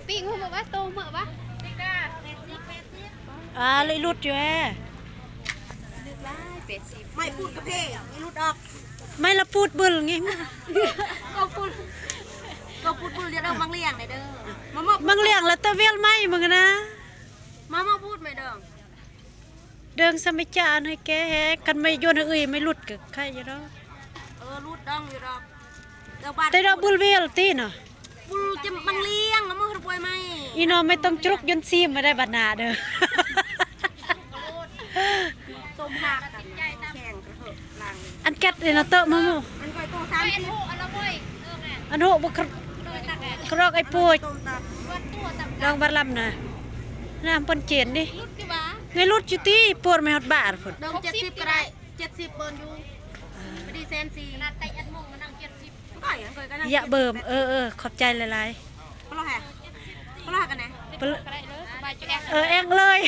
ປີ້ງເໝີວະ ໂຕເໝີວະ ອ່າ ເລີຍຫຼຸດຢູ່ແຮ. ໄມ້ປູດກະເພ ຫຼຸດອອກ ໄມ້ລະປູດບຶລນີ້ ກໍປູດ ກໍປູດບຶລ ຢ່າດອກມັງລຽງເດີ ມາມອບ ມັງລຽງລະຕະວຽນໄມ້ມຶງນະ ມາມອບປູດໄມ້ດອງ. ເດີງສະໄໝຈານໃຫ້ແກແຮ ຄັນໄມ້ຢວນໃຫ້ເອື້ອຍໄມ້ຫຼຸດກໍໄຄຢູ່ດອກ ເອີ ຫຼຸດດອງຢູ່ດອກ ແຕ່ດອກບຶລເວລຕິນະ ບຶລຈະມັງລຽງ ເອົາມືປອຍໄມ້ ອີ່ນ້ອງໄມ່ຕ້ອງຈຸກຢວນຊີມມາໄດ້ບັດໜ້າເດີ ຕົ້ມຮາກກັນ ແຂ່ງກະເທີະຫຼັງ ອັນແກັດເດນະເຕີມາໝູ່ ອັນໂຕສາມສິບ ອັນໂຫ ບໍ່ ກະດອກໄອ້ໂປ້ຍ ລອງບາດລຳນະ ນ້ຳປອນເຈນດິ ໄງຫຼຸດຢູ່ຕິ ປວດໄມ້ຮອດບາດພຸ້ນ ດອງເຈັດສິບກໍໄດ້ ເຈັດສິບເບິ່ນຢູ່ ພໍດີແສນສີ່ ຂະໜາດໄຕອັດໂມງມານັ່ງເຈັດສິບ ຢະເບິ່ມ ເອີໆ ຂອບໃຈຫຼາຍໆ ເອີ ແອງເລີຍ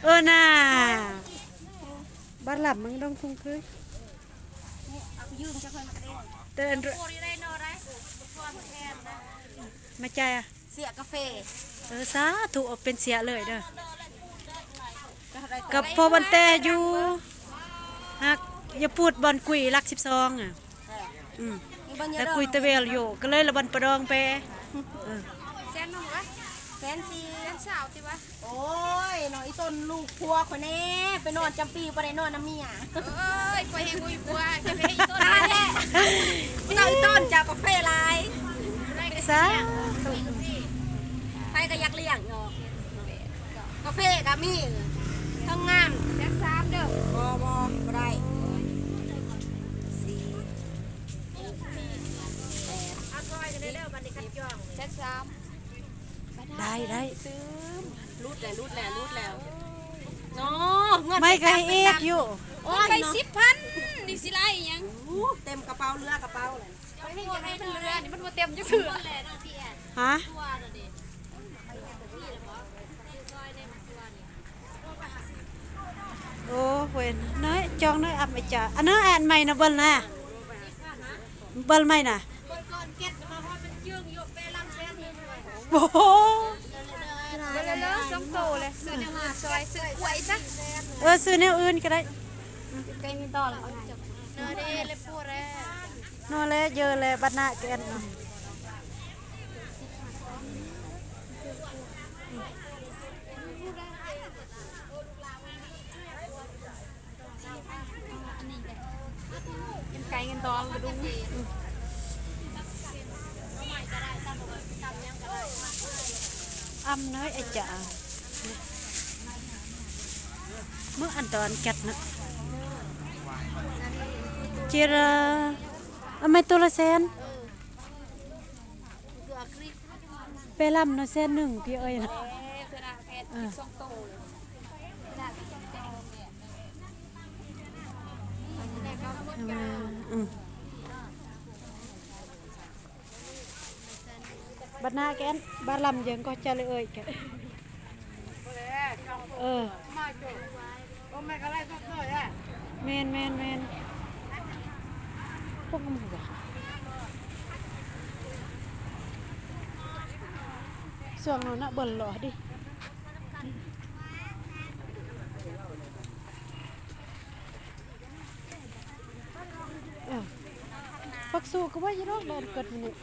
ເອີນາ ບາດລຳມັນຕ້ອງທຸ່ງຄື ມາຈ່າຍອະ ເສຍກາເຟ ເອີ ສາທຸ ເປັນເສຍເລີຍເດີ ກະພໍບັນແຕຢູ່ ຫາກຢ່າປູດບ່ອນກຸຍຫຼັກສິບສອງອະ ອືມ ແລ້ວກຸຍຕະເວລຢູ່ ກະເລີຍລະບ່ອນປະດອງແປ ເອີ ແສນໜຶ່ງວະ ແສນສີ່ ແສນຊາວຕິວະ. ໂອ້ຍເນາະ ອີຕົນລູກຜົວຂ້ອຍແນ່ ໄປນອນຈຳປີບໍ່ໄດ້ນອນນຳເມຍ ເອີຍ ຂ້ອຍແຮງບໍ່ມີຜົວ ຈະເປັນອີຕົນແຫຼະ ບໍ່ຕ້ອງອີຕົນ ເຈົ້າກາເຟຫຼາຍ ສາທຸ ໃຜກໍຢາກລ້ຽງເນາະ ກາເຟກໍມີ ທັງງາມ ແສນສາມເດີ ບໍ່ ບໍ່ ບໍ່ໄດ້ ສີ່ ແປດ ເອົາຊ່ອຍກັນເດີ ບັດນີ້ຄັນຈອງ ແສນສາມ ໄດ້ ໄດ້ ຕື່ມ ຫຼຸດແລ້ວ ຫຼຸດແລ້ວ ຫຼຸດແລ້ວ ເນາະ ເງິນໄປກະເອກຢູ່ ໂອ້ຍ ໄປສິບພັນ ນີ້ຊິໄລ່ຫຍັງ ໂອ້ ເຕັມກະເປົາ ເຫຼືອກະເປົາແລ້ວ ໄປເຮັດຫຍັງໃຫ້ມັນເຫຼືອ ນີ້ມັນບໍ່ເຕັມຈັກເທື່ອ ຮະ ໂອ້ ເວີ້ຍ ນ້ອຍ ຈອງນ້ອຍ ອັບໄອຈາ ອັນນັ້ນ ອັນໃໝ່ນະ ເບິ່ງນະ ເບິ່ງໃໝ່ນະ ໂອ້ໂຫ ເອີ ຊື້ແນວອື່ນກໍໄດ້. ນອແລເຢີແລ ບັດໜ້າແກນເນາະ. ເປັນໄກ່ເງິນດອນກະດຸງ ອຳນ້ອຍອາຈານ ມື້ອັນຕອນກັດນະ ເຈລາ ອາໄມໂຕລະແສນ. ແປລຳເນາະ ແສນໜຶ່ງ ພີ່ເອີຍເນາະ. ເອີ ອືມ ບັດໜ້າແກນ ບາດລຳເຢິງກໍຈະເລີຍເອີຍແກ. ເອີ ແມ່ນໆໆ ພວກມັນຫວາ ຊ່ວງນັ້ນນະ ເບິ່ນຫຼໍ່ດິ. ເອີ ພັກສູ້ກໍໄວ້ຢູ່ດອກ ດອນເກີດມື້ນີ້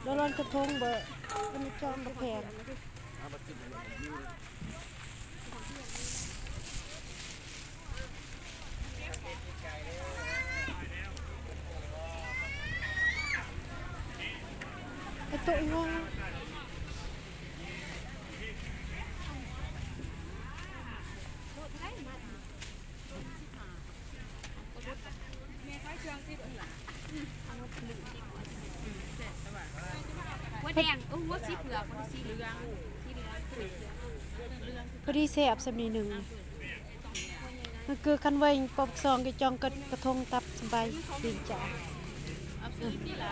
ດອນລອຍກະທົງເບີ ເພິ່ນຈອງກະແພງ. ໄອ້ໂຕອີງໍ. ຫົວແດງ ເອີ ຫົວສີເຜືອກ ບໍ່ໄດ້ສີເຫຼືອງ ສີເຫຼືອງ ພໍດີແຊບສ່ຳນີ້ໜຶ່ງ. ມັນຄືຄັນໄວ້ປອກສອງກະຈອງກະ ກະທົງຕັບສະບາຍ ດີຈ້າ. ເອົາຊື້ຕິລະ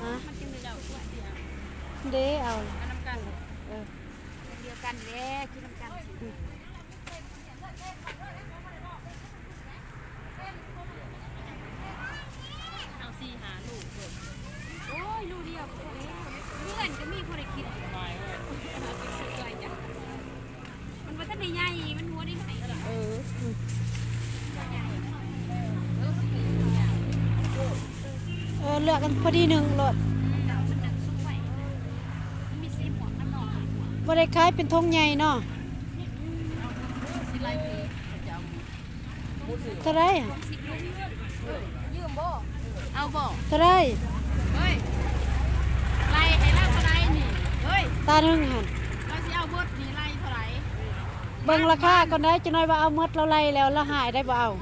ຮະ ມັນຈຶ່ງໄດ້ເຈົ້າ ເດ້ ເອົາ ອັນນຳກັນ ເອີ ອັນດຽວກັນແຫຼະ ກິນນຳກັນ. ອືມ ເອົາສີ່ຫ້າ ກໍມີພໍໄດ້ກິນ ມັນບໍ່ທັນໄດ້ໃຫຍ່ ມັນຫົວໄດ້ໜ້ອຍ. ເອີ ເອີ ເລືອກກັນພໍດີໜຶ້ງໂລດ ມັນໜຶ້ງສຸກໄວ ມັນມີສີ່ໝວກນຳເນາະ ບໍ່ໄດ້ຂາຍເປັນຖົງໃຫຍ່ເນາະ. ເທົ່າໃດ? ຢືມບໍ່? ເອົາບໍ່? ເທົ່າໃດ? ເຮີ້ຍ ໄລ່ໃຫ້ລາວເທົ່າໃດນີ້? ເຮີ້ຍ ຕາໜຶ່ງຫັ້ນ ລາວຊິເອົາເບິດນີ້ ໄລ່ເທົ່າໃດ? ເບິ່ງລາຄາກ່ອນໄດ໋ ຈັກໜ້ອຍວ່າເອົາໝົດ ລາວໄລ່ແລ້ວລາວຫາຍໄດ໋ ບໍ່ເອົາ.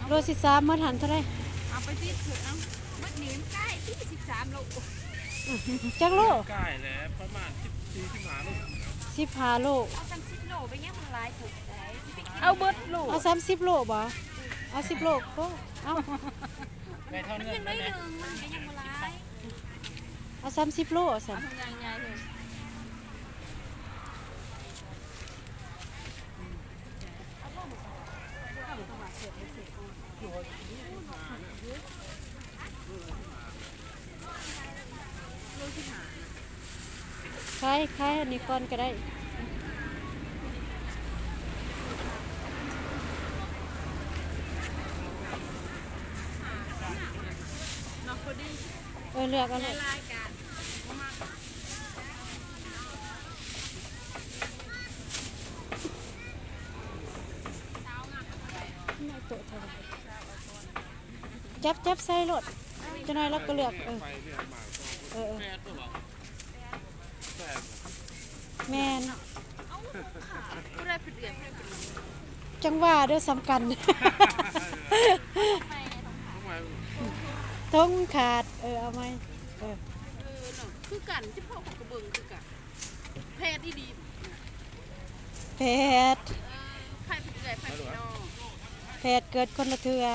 ໂລສິບສາມ ໝົດຫັ້ນເທົ່າໃດ? ເອົາໄປຕິດເຖາະ ເອົາ ໝົດນີ້ມັນໃກ້ທີ່ສິບສາມໂລ. ຈັກໂລ? ໃກ້ແລ້ວ ປະມານສິບສີ່ ສິບຫ້າໂລ ສິບຫ້າໂລ. ເອົາສາມສິບໂລໄປຫຍັງມັນຫຼາຍໂພດໃດ໋ ເອົາເບິດໂລ ເອົາສາມສິບໂລບໍ່? ເອົາສິບໂລໂພດ ເອົາ ໄດ້ເທົ່າ ມັນຍັງໜ້ອຍໜຶ່ງ ມັນກໍຍັງບໍ່ຫຼາຍ ເອົາສາມສິບໂລ ເອົາຊັ້ນ ເອົາຖົງໃຫຍ່ໆເລີຍ. ຂາຍ ຂາຍອັນນີ້ກ່ອນກໍໄດ້ ເອີ ເລືອກເອົາໂລດ. ຈັບ ຈັບໃສ່ໂລດ ຈັກໜ້ອຍລາວກໍເລືອກ ເອີ ເອີ ເອີ ແມ່ນ ຜູ້ໃດເປັນເອື້ອຍ ຜູ້ໃດເປັນນ້ອງ ຈັ່ງວ່າເດີ ສ່ຳກັນ ຖົງຂາດ ເອີ ເອົາໃໝ່ ເອີ ເອີ ເນາະ ຄືກັນ ຈະເພາະເຂົາກໍເບິ່ງຄືກັນ ແພດອີ່ຫຼີ ແພດ ເອີ ໃຜເປັນເອື້ອຍ ໃຜເປັນນ້ອງ ແພດເກີດຄົນລະເທື່ອ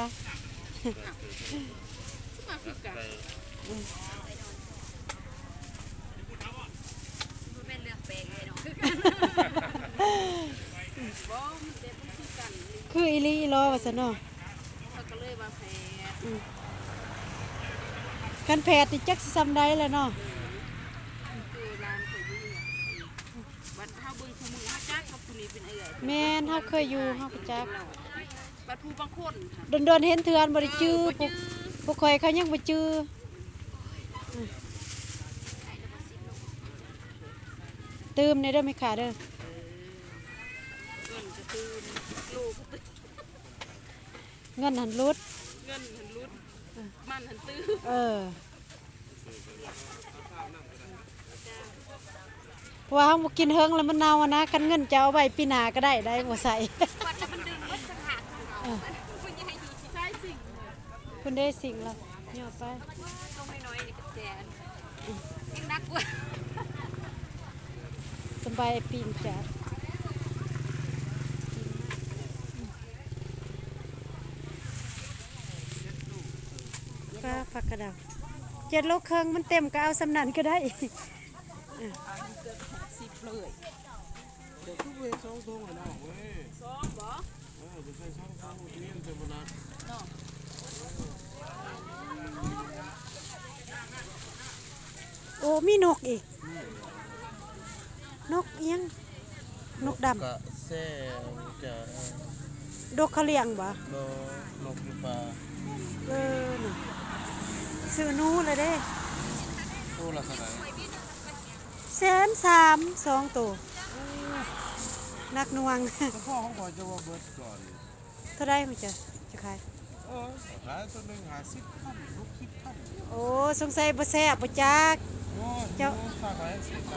ຄືມາຄືກັນ ອືມ ບໍ່ແມ່ນເລື່ອງແປກເດ້ເນາະ ຄືກັນ ບໍ່ ມັນເປັນຄືກັນ ຄືອີ່ຫຼີອີ່ຫຼໍວ່າຊັ້ນເນາະ ເຂົາກໍເລີຍວ່າແພດ ອືມ ຄັນແພດນີ້ຈັກຊິສ່ຳໃດແຫຼະເນາະ ເອີ ຄືຫຼານຂ້ອຍຢູ່ເຮືອນ ບັດເຮົາເບິ່ງຄູ່ມື້ເຮົາຈັກວ່າຜູ້ນີ້ເປັນເອື້ອຍ ແມ່ນ ເຮົາເຄີຍຢູ່ເຮົາກໍຈັກ ບັດຜູ້ບາງຄົນຫັ້ນ ດົນໆເຫັນເທື່ອບໍ່ໄດ້ຈື່ ເອີ ບໍ່ຈື່ ພວກ ພວກຂ້ອຍເຂົາຍັງບໍ່ຈື່ ຕື່ມແດ່ເດີແມ່ຄ້າເດີ ເອີ ເງິນກໍຕື່ມ ໂລກໍຕື່ມ ເງິນຫັ້ນຫຼຸດ ເງິນຫັ້ນຫຼຸດ ເອີ ມັນຫັ້ນຕື່ມ ເອີ ເພາະວ່າເຮົາບໍ່ກິນເຫິງແລ້ວມັນເນົ່າຫັ້ນນະ ຄັນເງິນຈະເອົາໄວ້ປີໜ້າກໍໄດ້ ໄດ້ບໍ່ໃສ່ ເອີ ພຸ້ນເດ້ ຊິງລະ ຍໍໄປ ສະບາຍ ປີ້ງຈາກ ປາ ຜັກກະດາວ ເຈັດໂລເຄິ່ງ ມັນເຕັມກໍເອົາສ່ຳນັ້ນກໍໄດ້ ອ່ະ ສິບເລີຍ ດຽວຄືເວສອງຖົງຫັ້ນເນາະເວີຍ ສອງບໍ? ເອີ ໄປໃສ່ສອງຖົງ ນີ້ມັນຈະບໍ່ໜັກເນາະ ໂອ້ ມີນົກອີກ ນົກອີ່ຫຍັງ? ນົກດຳ ກະແຊ ຈະ ນົກເຂົາລ້ຽງບໍ? ບໍ່ ນົກຢູ່ປ່າ ເອີ ນີ້ ຊື້ໜູແລ້ວເດ້ ໂຕລະເທົ່າໃດ? ແສນສາມ ສອງໂຕ ໜັກໜ່ວງ ສະເພາະຂອງຂ້ອຍຈະວ່າເບິດກ່ອນ ເທົ່າໃດຂອງເຈົ້າຈະຂາຍ? ເອີ ຂາຍໂຕໜຶ່ງຫ້າສິບພັນ ຫົກສິບພັນ ໂອ້ ສົງໄສບໍ່ແຊບບໍ່ຈັກ ໂອ້ຍ ເຈົ້າ ໂອ້ຍ ຝາກໄວ້ໃຫ້ເສຍໃຈ